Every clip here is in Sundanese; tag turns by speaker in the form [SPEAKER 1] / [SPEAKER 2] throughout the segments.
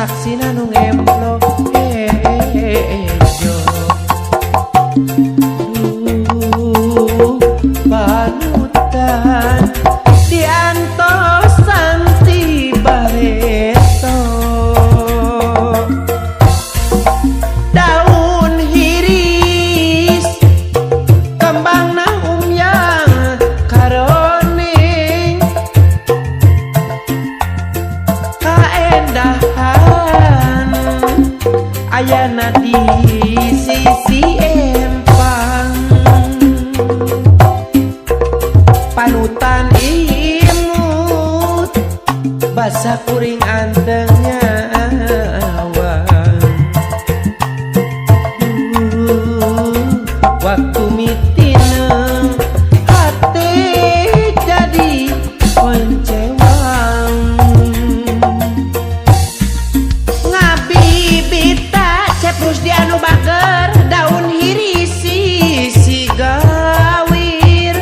[SPEAKER 1] Saksina nu ngemplo hejo. Duh, panutan diantosan ti bareto. Daun hiris kembangna umyang karoning, kaendahan ayana di sisi empang. Panutan imut basa kuring anteng nyawang. Duh, waktu mitineng hate jadi koncewang. Ngabibita Cep Rusdi anu bager, daun hiris sisi gawir.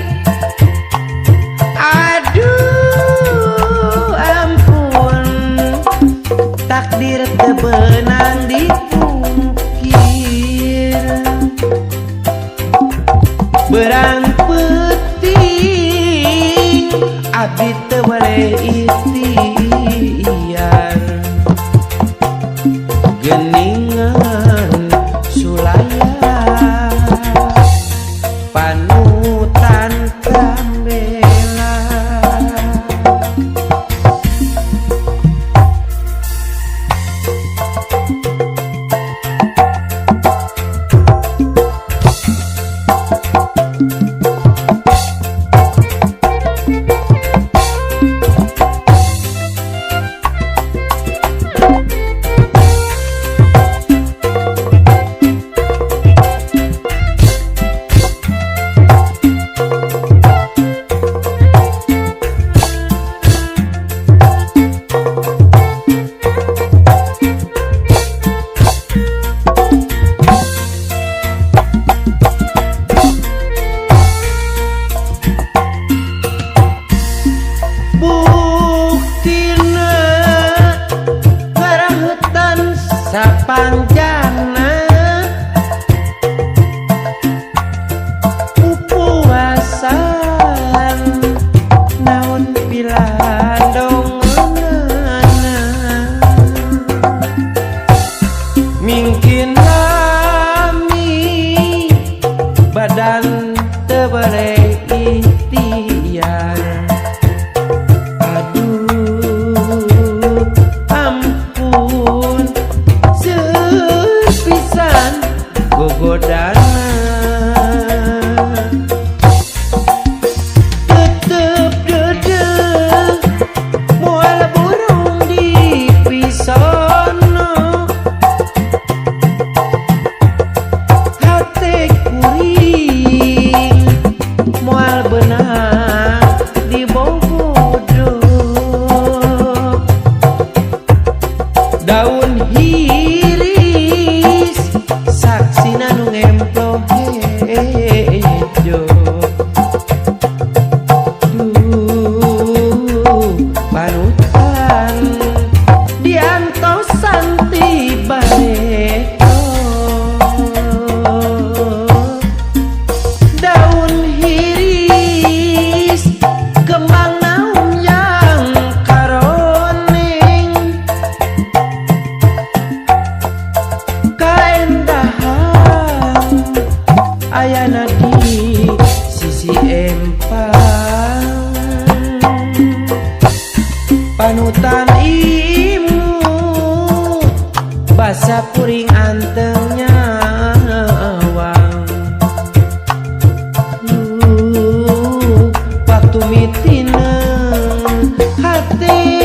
[SPEAKER 1] Aduh ampun, takdir teu beunang dipungkir. Berang peuting abdi teu boleh ikhtiar. Geningan sulaya panutan pambela. Buktina ngarahutan sapanjangna, pupuasan naon pilandongeunana. Mingkin lami badan teu boleh ikhtiar. Aduh ampun, seueur pisan gogodana. Tetep deudeuh moal burung di pisono. Hate kuring moal beunang dibobodo. Daun hiris saksina nu ngemplo hejo. Duh, panutan diantosan ti bareto. Daun hiris kembang naum yang karoning, kaendahan ayana di sisi empang. Panutan imut basa kuring anteng nyawang. Duh, waktu mitineng hate